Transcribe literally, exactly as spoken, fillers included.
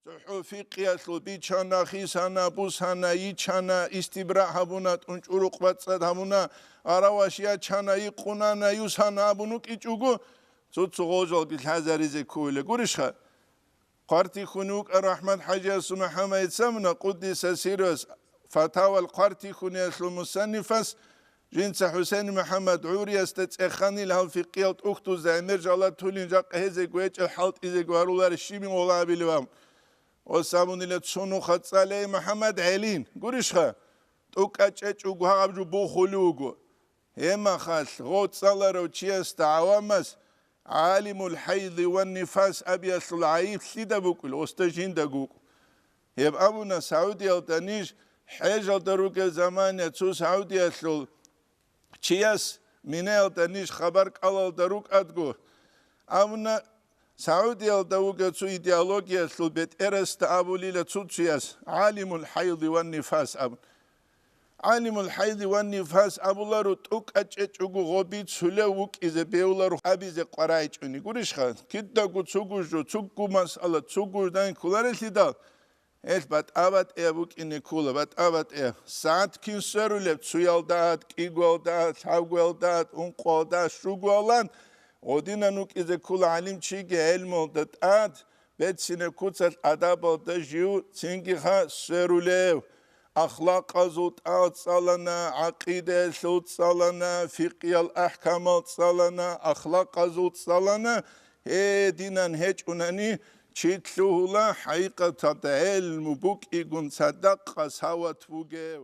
ЦохӀо фикъиялъул бичана, хисана, бусана, йичана, истибрагь гьабуна, тӀунчӀурухъ бацӀцӀад гьабуна, гъараваш ячана, йикъунана, юсана абун вукӀичӀого, цо-цо гъожалги лъазаризе кколел. Гурищха? Хъвартихьун вукӀа РахӀмат-хӀажиясул МухӀаммадица абуна, къуддиса сирругьу, фатавал хъвартихьуниялъул мусаннифас, жинца ХӀусейн МухӀаммад ГӀуриясда цӀеханил гьав фикъиял тӀухьдузда гӀемер жалатулин жакъа гьезего гьечӀеб хӀалтӀизего гьаруларищ щибин гъола абилеб абун. Ос абунила цо нуха цӀалей МухӀаммад ГӀелин, гурищха? ТӀукӀа чӀечӀого гьагъаб жо бухулев вуго. Гьеб мехалъ гъов цӀаларав чиясда гӀавамас гӀалимул хӀайзи ва нифас абиялъул гӀайиб лъида букӀулеб, осда жиндаго вукӀун. Гьеб абуна, Саудиялда ниж хӀежалда ругеб заманаялъ цо Саудиялъул чияс Минаялда ниж хабар кӀалалда рукӀадго, абуна, Саудиялда вугев цо идеологиялъул бетӀерасда абулила цо-цояс гӀалимул хӀайзи ва нифас абун. ГӀалимул хӀайзи ва нифас абуларо, тӀукӀа чӀечӀого гъо бицулев вукӀизе бегьуларо абизе къваригӀичӀони. Гурищха, кидаго цого жо, цого масъала, цого жо дайин кколарелъидал, гьелъ батӀа-батӀияб букӀине ккола, батӀа-батӀияб. СагӀат кин сверулеб, цоялда гьат, кӀигоялда гьат, лъабгоялда гьат, ункъоялда гьат, щугоялан, гъодинан вукӀизе ккола гӀалимчиги гӀелмуялда тӀад, берцинаб куцалъ адабалда жив цинги-ха сверулев. Ахлакъазул тӀад цӀалана, гӀакъидаялъул цӀалана, фикъиял ахӀкамал цӀалана, ахлакъазул цӀалана, гьединан гьечӀунани, чи лъугьула хӀакъикъаталда гӀелму букӀигун цадахъ сават вугев.